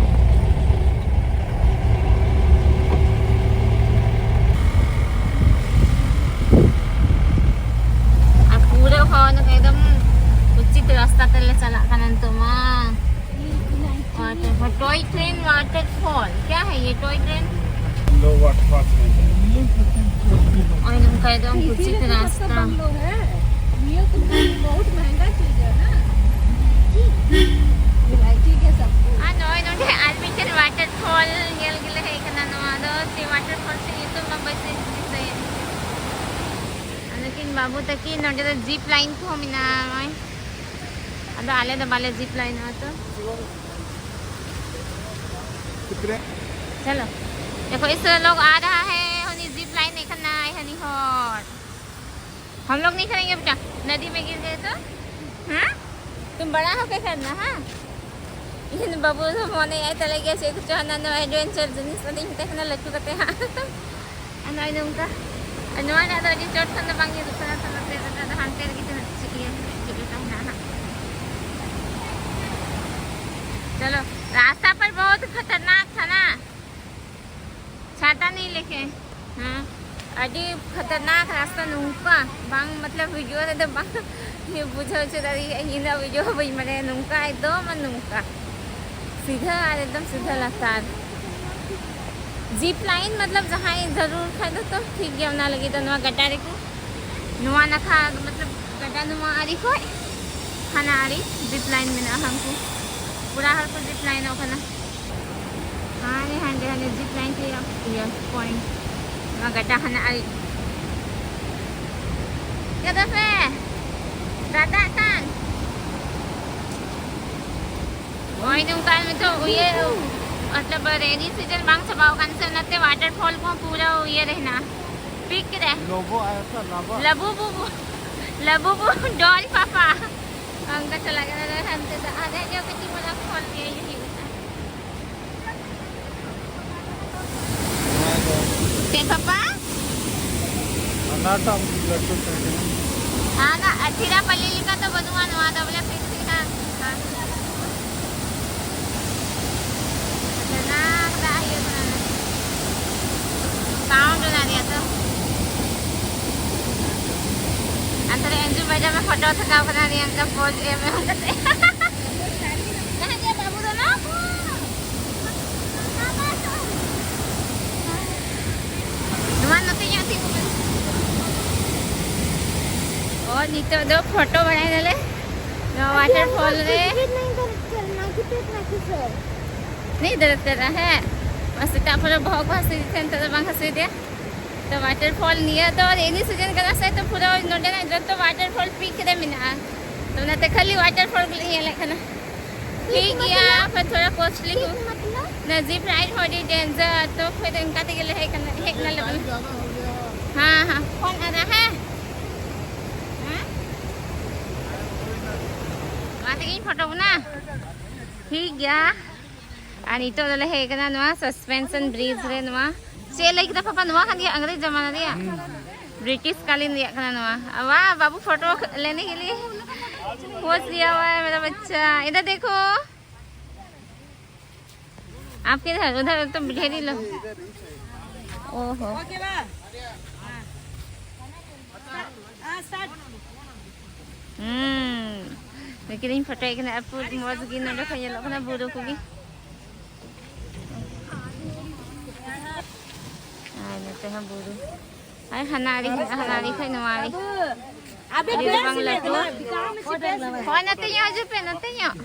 Waterfall क्या है ये? Toy train. लो, वाटर पार्क में। और इनका एकदम कुछ रास्ता। ये तो मतलब बंगलो है। ये तो बहुत महंगा चीज है ना। ये लाइची के सब। ᱟᱨ ᱱᱚᱜᱼᱚᱭ ᱱᱚᱰᱮ ᱟᱨ ᱢᱤᱫᱴᱮᱱ ᱣᱟᱴᱟᱨ ᱯᱷᱚᱞ ᱧᱮᱞ ᱜᱮᱞᱮ ᱦᱮᱡ ᱟᱠᱟᱱᱟ᱾ ᱱᱚᱣᱟ ᱫᱚ ᱥᱮ ᱣᱟᱴᱟᱨ ᱯᱷᱚᱞ ᱥᱮ ᱧᱩᱛᱩᱢ ᱢᱟ ᱵᱟᱹᱧ ᱫᱤᱥᱟᱹᱭᱮᱫ᱾ ᱟᱨ ᱱᱩᱠᱤᱱ ᱵᱟᱹᱵᱩ ᱛᱟᱹᱠᱤᱱ ᱱᱚᱰᱮ ᱫᱚ ᱡᱤᱯ ᱞᱟᱭᱤᱱ ᱠᱚᱦᱚᱸ ᱢᱮᱱᱟᱜᱼᱟ᱾ ᱱᱚᱜᱼᱚᱭ ᱟᱫᱚ ᱟᱞᱮ ᱫᱚ ᱵᱟᱞᱮ ᱡᱤᱯ ᱞᱟᱭᱤᱱᱚᱜᱼᱟ ᱛᱚ᱾ ᱪᱚᱞᱚ, ᱫᱮᱠᱷᱚ, ᱤᱥ ᱞᱳᱜ ᱟ ᱨᱟᱦᱟ ᱦᱟᱭ, ᱦᱟᱹᱱᱤ ᱡᱤᱯ ᱞᱟᱭᱤᱱ ᱮ ᱠᱟᱱᱟᱭ, ᱦᱟᱹᱱᱤ ᱦᱚᱲ᱾ हम लोग नहीं करेंगे बेटा, नदी में गिर गए तो? हाँ? तुम बड़ा होके करना, हाँ? ᱤᱧ ᱵᱟᱹᱵᱩ ᱫᱚ ᱢᱚᱱᱮᱭᱟᱭ ᱛᱟᱞᱮ ᱜᱮ ᱪᱮᱫ ᱠᱚᱪᱚ ᱦᱟᱱᱟ ᱱᱚᱣᱟ adventure ᱡᱤᱱᱤᱥ, ᱟᱫᱚᱧ ᱢᱮᱛᱟᱭ ᱠᱟᱱᱟ ᱞᱟᱹᱴᱩ ᱠᱟᱛᱮ ᱦᱟᱸᱜ᱾ ᱟᱨ ᱱᱚᱜᱼᱚᱭ ᱱᱚᱝᱠᱟ, ᱟᱨ ᱱᱚᱣᱟ ᱨᱮᱭᱟᱜ ᱫᱚ ᱟᱹᱰᱤ ᱪᱚᱴ ᱠᱷᱚᱱ ᱫᱚ ᱵᱟᱝ ᱧᱮᱞᱚᱜ ᱠᱟᱱᱟ ᱛᱚ, ᱱᱚᱛᱮ ᱨᱮᱫᱚ ᱟᱫᱚ ᱦᱟᱱᱛᱮ ᱨᱮᱜᱮ ᱛᱤᱱᱟᱹᱜ ᱪᱮᱫ ᱤᱭᱟᱹ ᱪᱮᱫ ᱞᱮᱠᱟ ᱦᱮᱱᱟᱜᱼᱟ ᱦᱟᱸᱜ᱾ ᱪᱚᱞᱚ, ᱨᱟᱥᱛᱟ ᱯᱟᱨ ᱵᱚᱦᱩᱛ ᱠᱷᱟᱛᱟᱨᱱᱟᱠ ᱛᱷᱟ ᱱᱟ᱾ ᱪᱷᱟᱛᱟ ᱱᱤ ᱞᱮᱠᱮ᱾ ᱦᱮᱸ, ᱟᱹᱰᱤ ᱠᱷᱟᱛᱟᱨᱱᱟᱠ ᱨᱟᱥᱛᱟ ᱱᱚᱝᱠᱟ᱾ ᱵᱟᱝ, ᱢᱚᱛᱞᱚᱵ, ᱵᱷᱤᱰᱤᱭᱳ ᱨᱮᱫᱚ ᱵᱟᱝ ᱵᱩᱡᱷᱟᱹᱣ ᱦᱚᱪᱚ ᱫᱟᱲᱮᱭᱟᱜᱼᱟ᱾ ᱤᱧ ᱫᱚ ᱵᱩᱡᱷᱟᱹᱣ ᱦᱚᱸ ᱵᱟᱹᱧ ᱵᱟᱲᱟᱭᱟ᱾ ᱱᱚᱝᱠᱟ ᱮᱠᱫᱚᱢ ᱟᱨ ᱱᱚᱝᱠᱟ ᱥᱤᱫᱷᱟᱹ ᱟᱨ ᱮᱠᱫᱚᱢ ᱥᱤᱫᱷᱟᱹ ᱞᱟᱛᱟᱨ᱾ ᱡᱤᱯ ᱞᱟᱭᱤᱱ, ᱢᱚᱛᱞᱚᱵ, ᱡᱟᱦᱟᱸᱭ ᱡᱟᱹᱨᱩᱲ ᱠᱷᱟᱡ ᱫᱚ ᱛᱚ ᱴᱷᱤᱠ ᱜᱮᱭᱟ, ᱚᱱᱟ ᱞᱟᱹᱜᱤᱫ ᱫᱚ ᱱᱚᱣᱟ ᱜᱟᱰᱟ ᱨᱮᱠᱚ, ᱱᱚᱣᱟ ᱱᱟᱠᱷᱟ, ᱢᱚᱛᱞᱚᱵ, ᱜᱟᱰᱟ ᱱᱚᱣᱟ ᱟᱲᱮ ᱠᱷᱚᱡ ᱦᱟᱱᱟ ᱟᱲᱮ ᱡᱤᱯ ᱞᱟᱭᱤᱱ ᱢᱮᱱᱟᱜᱼᱟ᱾ ᱦᱟᱱᱠᱩ ᱯᱩᱨᱟ ᱦᱚᱲ ᱠᱚ ᱡᱤᱯ ᱞᱟᱭᱤᱱᱚᱜ ᱠᱟᱱᱟ᱾ ᱦᱟᱱᱮ ᱦᱟᱸᱰᱮ ᱦᱟᱸᱰᱮ ᱡᱤᱯ ᱞᱟᱭᱤᱱ ᱨᱮᱭᱟᱜ ᱤᱭᱟᱹ ᱯᱚᱭᱮᱱᱴ᱾ ᱱᱚᱣᱟ ᱜᱟᱰᱟ ᱦᱟᱱᱟ ᱟᱲᱮ᱾ ᱪᱮᱫ ᱯᱮ ᱫᱟᱫᱟᱜ ᱠᱟᱱ? ᱱᱚᱜᱼᱚᱭ ᱱᱚᱝᱠᱟ ᱱᱤᱛᱚᱜ ᱤᱭᱟᱹ, ᱢᱚᱛᱞᱚᱵ ᱨᱮᱱᱤ ᱥᱤᱡᱚᱱ ᱵᱟᱝ ᱪᱟᱵᱟᱣ ᱠᱟᱱ ᱥᱮ, ᱚᱱᱟᱛᱮ ᱣᱟᱴᱟᱨ ᱯᱷᱚᱞ ᱠᱚᱦᱚᱸ ᱯᱩᱨᱟᱹ ᱤᱭᱟᱹ ᱨᱮ ᱦᱮᱱᱟᱜᱼᱟ, ᱯᱤᱠ ᱨᱮ᱾ लोबो आया था, लाबा। ᱞᱟᱵᱩ ᱵᱩᱵᱩ, ᱞᱟᱵᱩ ᱵᱩ, ᱰᱚᱞ ᱯᱟᱯᱟ᱾ ᱚᱱᱠᱟ ᱪᱟᱞᱟᱜ ᱠᱟᱱᱟ ᱞᱮ ᱦᱟᱱᱛᱮ ᱫᱚ᱾ ᱟᱨ ᱦᱮᱡ ᱧᱚᱜ ᱠᱟᱹᱴᱤᱡ ᱢᱟᱨᱟᱝ ᱯᱷᱚᱞ ᱜᱮ ᱤᱭᱟᱹ ᱦᱩᱭᱩᱜ ᱠᱟᱱᱟ᱾ ᱪᱮᱫ ᱯᱟᱯᱟ? ᱦᱟᱱᱟᱴᱟᱜ ᱞᱟᱹᱴᱩ ᱛᱟᱦᱮᱸ ᱠᱟᱱᱟ᱾ ᱦᱟᱱᱟ ᱟᱛᱷᱤᱨᱟᱯᱟᱞᱤ ᱞᱮᱠᱟ ᱫᱚ ᱵᱟᱹᱱᱩᱜᱼᱟ, ᱱᱚᱣᱟ ᱫᱚ ᱵᱚᱞᱮ ᱯᱷᱤᱠᱥ ᱜᱮ ᱦᱟᱸᱜ᱾ ᱚᱱᱟ ᱫᱟᱜ ᱤᱭᱟᱹ ᱠᱟᱱᱟ, ᱥᱟᱣᱩᱱᱰ ᱚᱱᱟ ᱨᱮᱭᱟᱜ ᱫᱚ᱾ ᱟᱨ ᱛᱟᱦᱞᱮ ᱮᱱᱡᱩ ᱵᱟᱡᱟᱨ ᱨᱮ ᱯᱷᱳᱴᱳ ᱛᱷᱟᱠᱟᱣ ᱠᱟᱱᱟ, ᱱᱤᱭᱟᱹ ᱚᱱᱠᱟ ᱯᱳᱡᱽ ᱮᱢ ᱮᱢ ᱠᱟᱛᱮ᱾ ᱠᱟᱦᱟᱸ ᱜᱮ ᱵᱟᱹᱵᱩ ᱫᱚ ᱱᱚᱣᱟ ᱠᱚ? ᱱᱤᱛᱚᱜ ᱫᱚ ᱯᱷᱳᱴᱳ ᱵᱟᱲᱟᱭ ᱱᱟᱞᱮ ᱱᱚᱣᱟ ᱣᱟᱴᱟᱨ ᱯᱷᱚᱞ ᱨᱮ᱾ ᱱᱤᱛ ᱫᱚ ᱛᱮᱨᱟ ᱦᱮᱸ, ᱥᱮᱛᱟᱜ ᱯᱚᱨᱮ ᱵᱚᱦᱚᱜ ᱠᱚ ᱦᱟᱹᱥᱩᱭᱮᱫ ᱛᱟᱦᱮᱸ, ᱱᱤᱛᱚᱜ ᱫᱚ ᱵᱟᱝ ᱦᱟᱹᱥᱩᱭᱮᱫᱮᱭᱟ᱾ ᱛᱚ ᱣᱟᱴᱟᱨ ᱯᱷᱚᱞ ᱱᱤᱭᱟᱹ ᱫᱚ ᱨᱮᱱᱤ ᱥᱤᱡᱤᱱ ᱠᱟᱱᱟ ᱥᱮ, ᱛᱚ ᱯᱩᱨᱟᱹ ᱱᱚᱰᱮᱱᱟᱜ ᱡᱚᱛᱚ ᱣᱟᱴᱟᱨ ᱯᱷᱚᱞ ᱯᱤᱠ ᱨᱮ ᱢᱮᱱᱟᱜᱼᱟ᱾ ᱛᱚ ᱚᱱᱟᱛᱮ ᱠᱷᱟᱹᱞᱤ ᱣᱟᱴᱟᱨ ᱯᱷᱚᱞ ᱜᱮᱞᱮ ᱧᱮᱞᱮᱫ ᱠᱟᱱᱟ᱾ ᱴᱷᱤᱠ ᱜᱮᱭᱟ, ᱯᱷᱤᱨ ᱛᱷᱚᱲᱟ ᱠᱚᱥᱴᱞᱤ ᱠᱚ᱾ ᱱᱟ ᱡᱤᱯ ᱨᱟᱭᱤᱰ ᱦᱚᱸ ᱟᱹᱰᱤ ᱰᱮᱱᱡᱟᱨ, ᱛᱚ ᱯᱷᱤᱨ ᱚᱱᱠᱟ ᱛᱮᱜᱮ ᱞᱮ ᱦᱮᱡ ᱠᱟᱱᱟ, ᱦᱮᱡ ᱱᱟᱞᱮ ᱵᱚᱞᱮ᱾ ᱦᱮᱸ ᱦᱮᱸ, ᱯᱷᱳᱱ ᱟᱨ ᱦᱮᱸ᱾ ᱦᱮᱸ? ᱚᱱᱟ ᱛᱮᱜᱮᱧ ᱯᱷᱳᱴᱳ ᱵᱚᱱᱟ᱾ ᱴᱷᱤᱠ ᱜᱮᱭᱟ᱾ ᱟᱨ ᱱᱤᱛᱚᱜ ᱫᱚᱞᱮ ᱦᱮᱡ ᱠᱟᱱᱟ ᱱᱚᱣᱟ ᱥᱟᱥᱯᱮᱱᱥᱚᱱ ᱵᱨᱤᱡᱽ ᱨᱮ᱾ ᱱᱚᱣᱟ ᱪᱮᱫ ᱞᱟᱹᱭ ᱠᱮᱫᱟ ᱯᱟᱯᱟ? ᱱᱚᱣᱟ ᱠᱟᱱ ᱜᱮᱭᱟ ᱟᱝᱨᱮᱡᱽ ᱡᱟᱢᱟᱱᱟ ᱨᱮᱭᱟᱜ, ᱵᱨᱤᱴᱤᱥ ᱠᱟᱞᱤᱱ ᱨᱮᱭᱟᱜ ᱠᱟᱱᱟ ᱱᱚᱣᱟ᱾ ᱟᱨ ᱣᱟᱦ, ᱵᱟᱵᱩ ᱯᱷᱳᱴᱳ ᱞᱮᱱᱮ ᱠᱮ ᱞᱤᱭᱮ ᱯᱳᱡᱽ ᱞᱤᱭᱟ ᱦᱩᱣᱟ ᱦᱟᱭ ᱢᱮᱨᱟ ᱵᱟᱪᱪᱟ᱾ ᱤᱫᱷᱟᱨ ᱫᱮᱠᱷᱳ, ᱟᱯ ᱠᱤᱫᱷᱟᱨ? ᱩᱫᱷᱟᱨ ᱛᱚ ᱰᱷᱮᱨ ᱦᱤ ᱞᱳᱜ᱾ ᱳᱦᱳ᱾ ᱦᱩᱸ, ᱱᱩᱠᱤᱱᱤᱧ ᱯᱷᱳᱴᱳᱭᱮᱫ ᱠᱤᱱᱟ᱾ ᱟᱹᱯᱩᱫ ᱢᱚᱡᱽ ᱜᱮ ᱱᱚᱰᱮ ᱠᱷᱚᱱ ᱧᱮᱞᱚᱜ ᱠᱟᱱᱟ ᱵᱩᱨᱩ ᱠᱚᱜᱮ᱾ ᱟᱨ ᱱᱚᱛᱮ ᱦᱚᱸ ᱵᱩᱨᱩ᱾ ᱟᱨ ᱦᱟᱱᱟ ᱟᱲᱮ ᱦᱮᱱᱟᱜᱼᱟ, ᱦᱟᱱᱟ ᱟᱲᱮ ᱠᱷᱚᱱ ᱱᱚᱣᱟ ᱟᱲᱮ᱾ ᱟᱹᱰᱤ ᱫᱚ ᱵᱟᱝ ᱞᱟᱹᱴᱩᱣᱟ᱾ ᱦᱳᱭ, ᱱᱚᱛᱮ ᱧᱚᱜ ᱦᱤᱡᱩᱜ ᱯᱮ, ᱱᱚᱛᱮ ᱧᱚᱜ᱾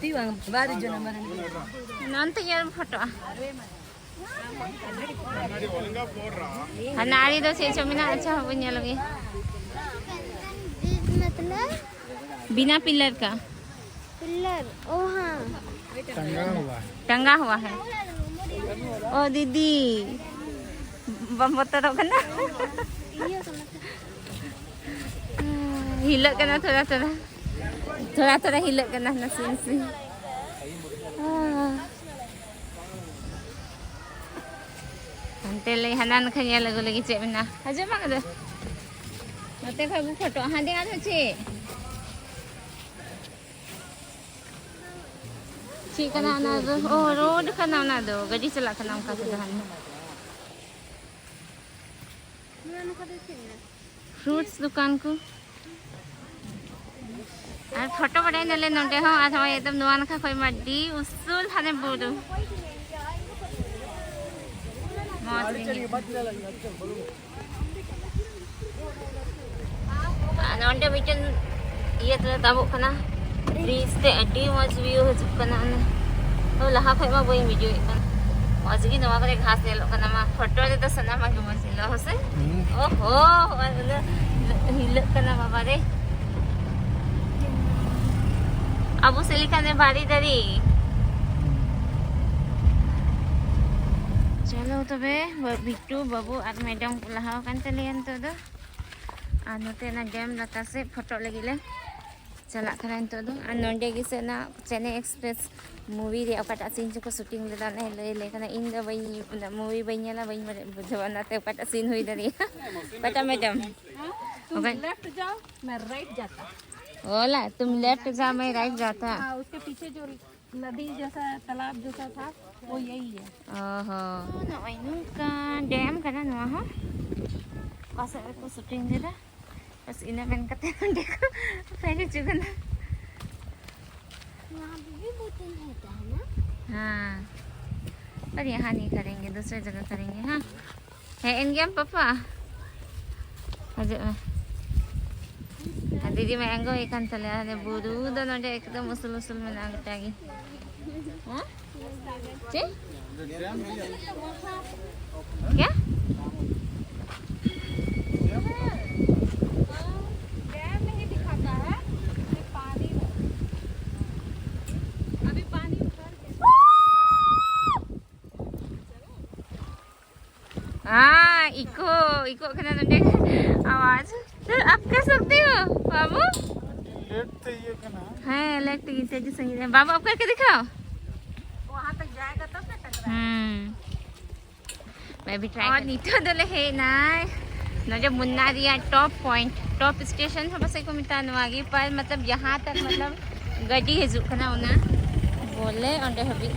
ᱱᱚᱱᱛᱮ ᱧᱚᱜ ᱨᱮᱢ ᱯᱷᱳᱴᱳᱜᱼᱟ᱾ ᱦᱟᱱᱟ ᱟᱲᱮ ᱫᱚ ᱪᱮᱫ ᱪᱚ ᱢᱮᱱᱟᱜᱼᱟ, ᱟᱪᱪᱷᱟ, ᱦᱚᱸ ᱵᱟᱹᱧ ᱧᱮᱞ ᱟᱹᱜᱩᱭᱟ᱾ ᱵᱤᱱᱟ ᱯᱤᱞᱟᱨ ᱠᱟ᱾ पिलर, ओ हाँ। टंगा हुआ है। टंगा हुआ है। ओ दीदी, ᱵᱟᱢ ᱵᱚᱛᱚᱨᱚᱜ ᱠᱟᱱᱟ? ᱦᱤᱞᱟᱹᱜ ᱠᱟᱱᱟ ᱛᱷᱚᱲᱟ ᱛᱷᱚᱲᱟ, ᱛᱷᱚᱲᱟ ᱛᱷᱚᱲᱟ ᱦᱤᱞᱟᱹᱜ ᱠᱟᱱᱟ ᱱᱟᱥᱮ ᱱᱟᱥᱮ᱾ ᱦᱟᱱᱛᱮ ᱞᱟᱹᱭ ᱦᱟᱱᱟ ᱱᱟᱠᱷᱟ ᱧᱮᱞ ᱟᱹᱜᱩ ᱞᱟᱹᱜᱤᱫ ᱪᱮᱫ ᱢᱮᱱᱟᱜᱼᱟ᱾ ᱦᱤᱡᱩᱜ ᱢᱟ ᱟᱫᱚ᱾ ᱱᱚᱛᱮ ᱠᱷᱚᱡ ᱵᱚ ᱯᱷᱳᱴᱳᱜᱼᱟ᱾ ᱦᱟᱸᱰᱮ ᱟᱨᱦᱚᱸ ᱪᱮᱫ? ᱪᱮᱫ ᱠᱟᱱᱟ ᱚᱱᱟ ᱫᱚ? ᱳ, ᱨᱳᱰ ᱠᱟᱱᱟ ᱚᱱᱟ ᱫᱚ᱾ ᱜᱟᱹᱰᱤ ᱪᱟᱞᱟᱜ ᱠᱟᱱᱟ ᱚᱱᱠᱟ ᱛᱮᱫᱚ ᱦᱟᱱᱮ᱾ ᱯᱷᱨᱩᱴᱥ ᱫᱚᱠᱟᱱ ᱠᱚ᱾ ᱟᱨ ᱯᱷᱳᱴᱳ ᱵᱟᱲᱟᱭ ᱱᱟᱞᱮ ᱱᱚᱰᱮ ᱦᱚᱸ᱾ ᱟᱨ ᱦᱚᱸᱜᱼᱚᱭ ᱮᱠᱫᱚᱢ ᱱᱚᱣᱟ ᱱᱟᱠᱷᱟ ᱠᱷᱚᱡ ᱢᱟ ᱟᱹᱰᱤ ᱩᱥᱩᱞ ᱦᱟᱱᱮ ᱵᱩᱨᱩ᱾ ᱢᱚᱡᱽ ᱜᱮ ᱧᱮᱞᱚᱜ ᱠᱟᱱᱟ᱾ ᱟᱨ ᱱᱚᱸᱰᱮ ᱢᱤᱫᱴᱮᱱ ᱤᱭᱟᱹ ᱛᱮᱞᱮ ᱛᱟᱵᱚᱜ ᱠᱟᱱᱟ, ᱵᱨᱤᱡᱽ ᱛᱮ᱾ ᱟᱹᱰᱤ ᱢᱚᱡᱽ ᱵᱷᱤᱭᱩ ᱦᱤᱡᱩᱜ ᱠᱟᱱᱟ᱾ ᱚᱱᱮ ᱛᱚ ᱞᱟᱦᱟ ᱠᱷᱚᱡ ᱢᱟ ᱵᱟᱹᱧ ᱵᱷᱤᱰᱤᱭᱳᱭᱮᱫ ᱠᱟᱱ᱾ ᱢᱚᱡᱽ ᱜᱮ ᱱᱚᱣᱟ ᱠᱚᱨᱮ ᱜᱷᱟᱥ ᱧᱮᱞᱚᱜ ᱠᱟᱱᱟ᱾ ᱢᱟ ᱯᱷᱳᱴᱳ ᱨᱮᱫᱚ ᱥᱟᱱᱟᱢᱟᱜ ᱜᱮ ᱢᱚᱡᱽ ᱧᱮᱞᱚᱜᱼᱟ, ᱦᱮᱸ ᱥᱮ? ᱦᱩᱸ᱾ ᱳᱦᱳ, ᱦᱚᱸᱜᱼᱚᱭ ᱩᱱᱟᱹᱜ ᱦᱤᱞᱟᱹᱜ ᱠᱟᱱᱟ, ᱵᱟᱵᱟ ᱨᱮ᱾ ᱟᱵᱚ ᱥᱮᱫ ᱞᱮᱠᱟ ᱱᱮ ᱵᱟᱲᱮ ᱫᱟᱨᱮ᱾ ᱪᱚᱞᱚ ᱛᱚᱵᱮ, ᱵᱤᱴᱴᱩ, ᱵᱟᱹᱵᱩ ᱟᱨ ᱢᱮᱰᱟᱢ ᱠᱚ ᱞᱟᱦᱟ ᱟᱠᱟᱱ ᱛᱟᱞᱮᱭᱟ ᱱᱤᱛᱚᱜ ᱫᱚ᱾ ᱟᱨ ᱱᱚᱛᱮ ᱚᱱᱟ ᱰᱮᱢ ᱞᱟᱛᱟᱨ ᱥᱮᱫ ᱯᱷᱳᱴᱳ ᱞᱟᱹᱜᱤᱫ ᱞᱮ ᱪᱟᱞᱟᱜ ᱠᱟᱱᱟ ᱱᱤᱛᱚᱜ ᱫᱚ᱾ ᱟᱨ ᱱᱚᱸᱰᱮ ᱜᱮ ᱥᱮ ᱚᱱᱟ ᱪᱮᱱᱱᱟᱭ ᱮᱠᱥᱯᱨᱮᱥ ᱢᱩᱵᱷᱤ ᱨᱮ ᱚᱠᱟᱴᱟᱜ ᱥᱤᱱ ᱪᱚᱠᱚ ᱥᱩᱴᱤᱝ ᱞᱮᱫᱟ, ᱚᱱᱟ ᱞᱟᱹᱭ ᱞᱮ ᱠᱟᱱᱟ᱾ ᱤᱧ ᱫᱚ ᱵᱟᱹᱧ, ᱚᱱᱟ ᱢᱩᱵᱷᱤ ᱵᱟᱹᱧ ᱧᱮᱞᱟ, ᱵᱟᱹᱧ ᱵᱟᱲᱟᱭ, ᱵᱩᱡᱷᱟᱹᱣᱟ, ᱚᱱᱟᱛᱮ ᱚᱠᱟᱴᱟᱜ ᱥᱤᱱ ᱦᱩᱭ ᱫᱟᱲᱮᱭᱟᱜᱼᱟ᱾ ᱚᱠᱟᱴᱟᱜ ᱢᱮᱰᱟᱢ? हाँ, तुम ओके। लेफ्ट जाओ, मैं राइट जाता। ओला, तुम लेफ्ट जाओ, मैं राइट जाता। हाँ, उसके पीछे जो नदी जैसा, तालाब जैसा था, वो यही है। ᱚ ᱦᱚᱸ, ᱱᱚᱜᱼᱚᱭ ᱱᱚᱝᱠᱟ ᱰᱮᱢ ᱠᱟᱱᱟ ᱱᱚᱣᱟ ᱦᱚᱸ᱾ ᱚᱠᱟ ᱥᱮᱫ ᱨᱮᱠᱚ ᱥᱩᱴᱤᱝ ᱞᱮᱫᱟ, ᱵᱟᱥ ᱤᱱᱟᱹ ᱢᱮᱱ ᱠᱟᱛᱮ ᱱᱚᱸᱰᱮ ᱠᱚ ᱯᱷᱮᱰ ᱦᱚᱪᱚ ᱠᱟᱱᱟ᱾ यहाँ पे भी बोटिंग होता है ना? हाँ, पर यहाँ नहीं करेंगे, दूसरे जगह करेंगे। हाँ, ᱦᱮᱡ ᱮᱱ ᱜᱮᱭᱟᱢ ᱯᱟᱯᱟ? ᱦᱤᱡᱩᱜ ᱢᱮ᱾ ᱟᱨ ᱫᱤᱫᱤ ᱢᱟ ᱟᱬᱜᱚᱭᱮ ᱠᱟᱱ ᱛᱟᱞᱮᱭᱟ᱾ ᱦᱟᱱᱮ ᱵᱩᱨᱩ ᱫᱚ ᱱᱚᱰᱮ ᱮᱠᱫᱚᱢ ᱩᱥᱩᱞ ᱩᱥᱩᱞ ᱢᱮᱱᱟᱜᱼᱟ ᱜᱚᱴᱟ ᱜᱮ᱾ ᱦᱮᱸ? ᱪᱮᱫ? क्या? डैम नहीं दिखाता है, ये पानी है। अभी पानी उतर गया। हाँ, इको, इको करना नंदे आवाज। तो आप कर सकते हो, बाबू? लेट तो ये करना। हाँ, लेट तो ये तेजी संगीत है। बाबू, आप करके दिखाओ। वहाँ तक जाएगा तब ना टकराएगा। हम्म। मैं भी ट्राई और कर- ᱱᱤᱛᱚᱜ ᱫᱚᱞᱮ ᱦᱮᱡ ᱮᱱᱟ ᱱᱚᱰᱮ ᱢᱩᱱᱱᱟᱨ ᱨᱮᱭᱟᱜ ᱴᱚᱯ ᱯᱚᱭᱮᱱᱴ, ᱴᱚᱯ ᱥᱴᱮᱥᱚᱱ ᱦᱚᱸ ᱯᱟᱥᱮᱡ ᱠᱚ ᱢᱮᱛᱟᱜᱼᱟ ᱱᱚᱣᱟ ᱜᱮ, ᱯᱟᱨ ᱢᱚᱛᱞᱚᱵ ᱡᱟᱦᱟᱸ ᱛᱟᱠ ᱢᱚᱛᱞᱚᱵ ᱜᱟᱹᱰᱤ ᱦᱤᱡᱩᱜ ᱠᱟᱱᱟ ᱚᱱᱟ ᱵᱚᱞᱮ ᱚᱸᱰᱮ ᱦᱟᱹᱵᱤᱡ᱾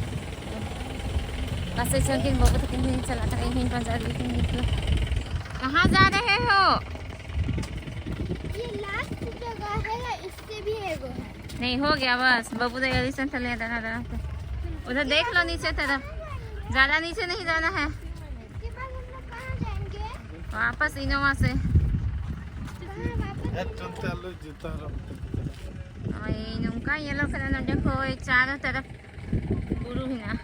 ᱯᱟᱥᱮᱡ ᱪᱚᱝ ᱠᱤᱱ ᱵᱟᱹᱵᱩ ᱛᱟᱹᱠᱤᱱ ᱠᱤᱱ ᱪᱟᱞᱟᱜ ᱠᱟᱱᱟ, ᱤᱧ ᱦᱚᱸᱧ ᱯᱟᱸᱡᱟ ᱤᱫᱤ ᱠᱤᱱ ᱱᱤᱛᱚᱜ᱾ कहाँ जा रहे हो? ये लास्ट जगह है या इससे भी एगो है? नहीं, हो गया बस, बाबू तो यही से चले दाना दाना पे। उधर देख लो नीचे तरफ, ज़्यादा नीचे नहीं जाना है। इसके बाद हम लोग कहाँ जाएंगे? वापस इनोवा से। ᱦᱮᱸ, ᱪᱚᱞᱛᱮ ᱟᱞᱚ ᱡᱩᱛᱟᱹ ᱦᱚᱨᱚᱜ ᱠᱟᱛᱮ᱾ ᱱᱚᱜᱼᱚᱭ ᱱᱚᱝᱠᱟ ᱧᱮᱞᱚᱜ ᱠᱟᱱᱟ, ᱱᱚᱰᱮ ᱠᱷᱚᱡ ᱪᱟᱨᱚ ᱛᱚᱨᱚᱯ ᱵᱩᱨᱩ ᱦᱮᱱᱟᱜᱼᱟ᱾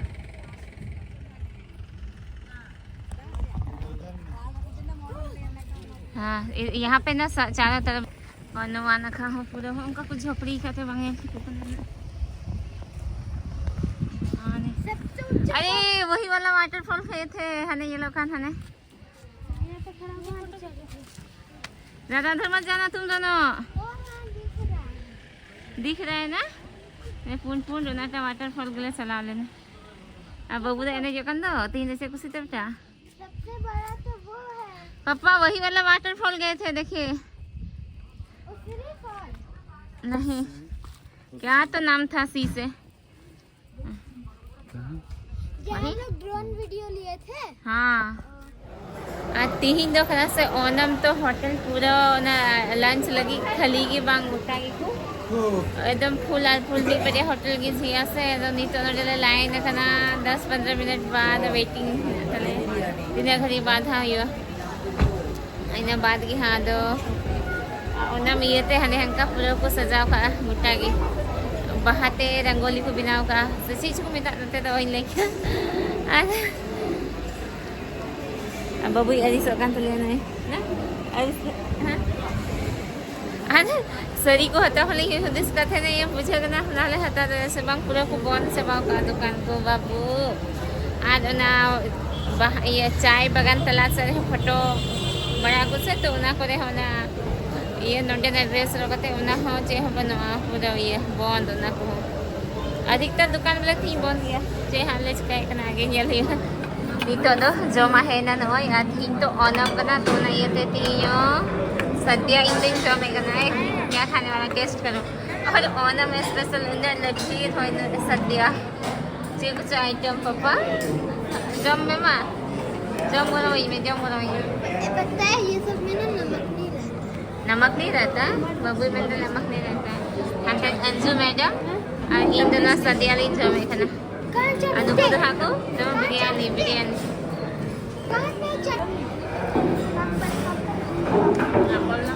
हाँ, इ- यहाँ पे ना सा- चारों तरफ, और नवा नखा हो पूरा हो, उनका कुछ झोपड़ी का तो बंगे। अरे, वही वाला वाटरफॉल गए थे, हने ये लोग खान हने। ज़्यादा अंदर मत जाना तुम दोनों। दिख रहा है ना? मैं पुन पुन रोनाटा वाटरफॉल के लिए चला लेना। अब बबू दा एने जो कंदो, तीन से कुछ तब सबसे बड़ा तो वो है। पापा, वही वाला वाटरफॉल गए थे, देखिए। उसिरी फॉल। नहीं, क्या तो नाम था सी से। जहाँ लोग ड्रोन वीडियो लिए थे। हाँ। ᱟᱨ ᱛᱤᱦᱤᱧ ᱫᱚ ᱠᱟᱱᱟ ᱥᱮ ᱳᱱᱟᱢ, ᱛᱚ ᱦᱳᱴᱮᱞ ᱯᱩᱨᱟᱹ ᱚᱱᱟ ᱞᱟᱧᱪ ᱞᱟᱹᱜᱤᱫ ᱠᱷᱟᱹᱞᱤ ᱜᱮ ᱵᱟᱝ, ᱜᱚᱴᱟ ᱜᱮᱠᱚ ᱮᱠᱫᱚᱢ ᱯᱷᱩᱞ ᱟᱨ ᱯᱷᱩᱞ᱾ ᱢᱤᱫ ᱵᱟᱨᱭᱟ ᱦᱳᱴᱮᱞ ᱜᱮ ᱡᱷᱤᱡ ᱟᱥᱮ᱾ ᱟᱫᱚ ᱱᱤᱛᱚᱜ ᱱᱚᱰᱮ ᱞᱮ ᱞᱟᱭᱤᱱ ᱟᱠᱟᱱᱟ, ᱫᱚᱥ ᱯᱚᱱᱫᱽᱨᱚ ᱢᱤᱱᱤᱴ ᱵᱟᱫ ᱣᱮᱴᱤᱝ ᱦᱮᱱᱟᱜ ᱛᱟᱞᱮᱭᱟ, ᱛᱤᱱᱟᱹᱜ ᱜᱷᱟᱹᱲᱤᱡ ᱵᱟᱫ ᱦᱟᱸᱜ ᱦᱩᱭᱩᱜᱼᱟ᱾ ᱤᱱᱟᱹ ᱵᱟᱫ ᱜᱮ ᱦᱟᱸᱜ ᱟᱫᱚ ᱚᱱᱟ ᱤᱭᱟᱹᱛᱮ ᱦᱟᱸᱰᱮ ᱦᱟᱱᱠᱟ ᱯᱩᱨᱟᱹ ᱠᱚ ᱥᱟᱡᱟᱣ ᱠᱟᱜᱼᱟ ᱜᱚᱴᱟ ᱜᱮ, ᱵᱟᱦᱟ ᱛᱮ ᱨᱚᱝᱜᱳᱞᱤ ᱠᱚ ᱵᱮᱱᱟᱣ ᱠᱟᱜᱼᱟ ᱥᱮ ᱪᱮᱫ ᱪᱚᱠᱚ ᱢᱮᱛᱟᱜ ᱱᱚᱛᱮ ᱫᱚ ᱵᱟᱹᱧ ᱞᱟᱹᱭ ᱠᱮᱭᱟ᱾ ᱟᱨ ᱟᱨ ᱵᱟᱹᱵᱩᱭ ᱟᱹᱲᱤᱥᱚᱜ ᱠᱟᱱ ᱛᱟᱞᱮᱭᱟ ᱱᱩᱭ᱾ ᱦᱮᱸ? ᱟᱹᱲᱤᱥ, ᱦᱮᱸ? ᱟᱨ ᱥᱟᱹᱲᱤ ᱠᱚ ᱦᱟᱛᱟᱣ ᱦᱚᱸᱞᱤᱧ ᱦᱩᱫᱤᱥ ᱠᱟᱛᱮ ᱱᱮ ᱤᱭᱟᱹ ᱵᱩᱡᱷᱟᱹᱣ ᱠᱟᱱᱟ, ᱦᱟᱱᱟ ᱞᱮ ᱦᱟᱛᱟᱣ ᱫᱟᱲᱮᱭᱟᱜᱼᱟ ᱥᱮ ᱵᱟᱝ, ᱯᱩᱨᱟᱹ ᱠᱚ ᱵᱚᱱᱫ ᱪᱟᱵᱟᱣ ᱠᱟᱜᱼᱟ ᱫᱚᱠᱟᱱ ᱠᱚ ᱵᱟᱹᱵᱩ᱾ ᱟᱨ ᱚᱱᱟ ᱵᱟᱦᱟ, ᱤᱭᱟᱹ, ᱪᱟᱭ ᱵᱟᱜᱟᱱ ᱛᱟᱞᱟ ᱥᱮᱫ ᱨᱮᱦᱚᱸ ᱯᱷᱳᱴᱳ ᱵᱟᱲᱟ ᱠᱚ ᱥᱮ, ᱛᱚ ᱚᱱᱟ ᱠᱚᱨᱮ ᱦᱚᱸ ᱚᱱᱟ ᱤᱭᱟᱹ ᱱᱚᱰᱮᱱᱟᱜ ᱰᱨᱮᱥ ᱦᱚᱨᱚᱜ ᱠᱟᱛᱮ ᱚᱱᱟ ᱦᱚᱸ ᱪᱮᱫ ᱦᱚᱸ ᱵᱟᱹᱱᱩᱜᱼᱟ, ᱯᱩᱨᱟᱹ ᱤᱭᱟᱹ ᱵᱚᱱᱫ ᱚᱱᱟ ᱠᱚᱦᱚᱸ᱾ ᱟᱫᱷᱤᱠᱛᱟᱨ ᱫᱚᱠᱟᱱ ᱵᱚᱞᱮ ᱛᱤᱦᱤᱧ ᱵᱚᱱᱫ ᱜᱮᱭᱟ᱾ ᱪᱮᱫ ᱦᱟᱸᱜ ᱞᱮ ᱪᱤᱠᱟᱹᱭᱮᱫ ᱠᱟᱱᱟ, ᱟᱜᱮ ᱧᱮᱞ ᱦᱩᱭᱩᱜᱼᱟ᱾ ᱱᱤᱛᱚᱜ ᱫᱚ ᱡᱚᱢᱟᱜ ᱦᱮᱡ ᱮᱱᱟ ᱱᱚᱜᱼᱚᱭ, ᱟᱨ ᱛᱤᱦᱤᱧ ᱛᱚ ᱳᱱᱟᱢ ᱠᱟᱱᱟ, ᱛᱚ ᱚᱱᱟ ᱤᱭᱟᱹᱛᱮ ᱛᱤᱦᱤᱧ ᱦᱚᱸ ᱥᱟᱫᱭᱟ ᱤᱧ ᱫᱚᱧ ᱡᱚᱢᱮᱫ ᱠᱟᱱᱟ᱾ क्या खाने वाला, टेस्ट करो। और ओनम स्पेशल ᱩᱱᱟᱹᱜ ᱞᱟᱹᱴᱩ ᱦᱚᱭ ᱥᱟᱫᱭᱟ᱾ ᱪᱮᱫ ᱠᱚᱪᱚ ᱟᱭᱴᱮᱢ ᱯᱟᱯᱟ? ᱡᱚᱢ ᱢᱮ ᱢᱟ᱾ ᱡᱚᱢ ᱜᱚᱨᱚᱢᱟᱹᱧ ᱢᱮ, ᱡᱚᱢ ᱜᱚᱨᱚᱢᱟᱹᱧ ᱢᱮ᱾ ए, पता है, ये सब में ना नमक नहीं रहता। नमक नहीं रहता? ᱵᱟᱹᱵᱩᱭ ᱢᱮᱱᱫᱟ ᱱᱟᱢᱟᱠ ᱱᱤ ᱨᱮᱦᱛᱟ ᱦᱟᱭ᱾ ᱦᱟᱱᱛᱮ ᱚᱧᱡᱩ ᱢᱮᱰᱟᱢ ᱟᱨ ᱤᱧ ᱫᱚ ᱱᱚᱣᱟ ᱥᱟᱫᱤᱭᱟ ᱞᱤᱧ ᱡᱚᱢᱮᱫ ᱠᱟᱱᱟ᱾ ᱟᱨ ᱱᱩᱠᱩ ᱫᱚ ᱦᱟᱸᱜ ᱠᱚ ᱡᱚᱢᱟ ᱵᱤᱨᱭᱟᱱᱤ, ᱵᱤᱨᱭᱟᱱᱤ᱾ ᱯᱟᱯᱚᱲ ᱱᱟ᱾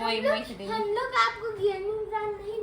ᱢᱚᱭ ᱢᱚᱭ ᱠᱤᱫᱟᱹᱧ᱾ हम लोग आपको गेमिंग जोन नहीं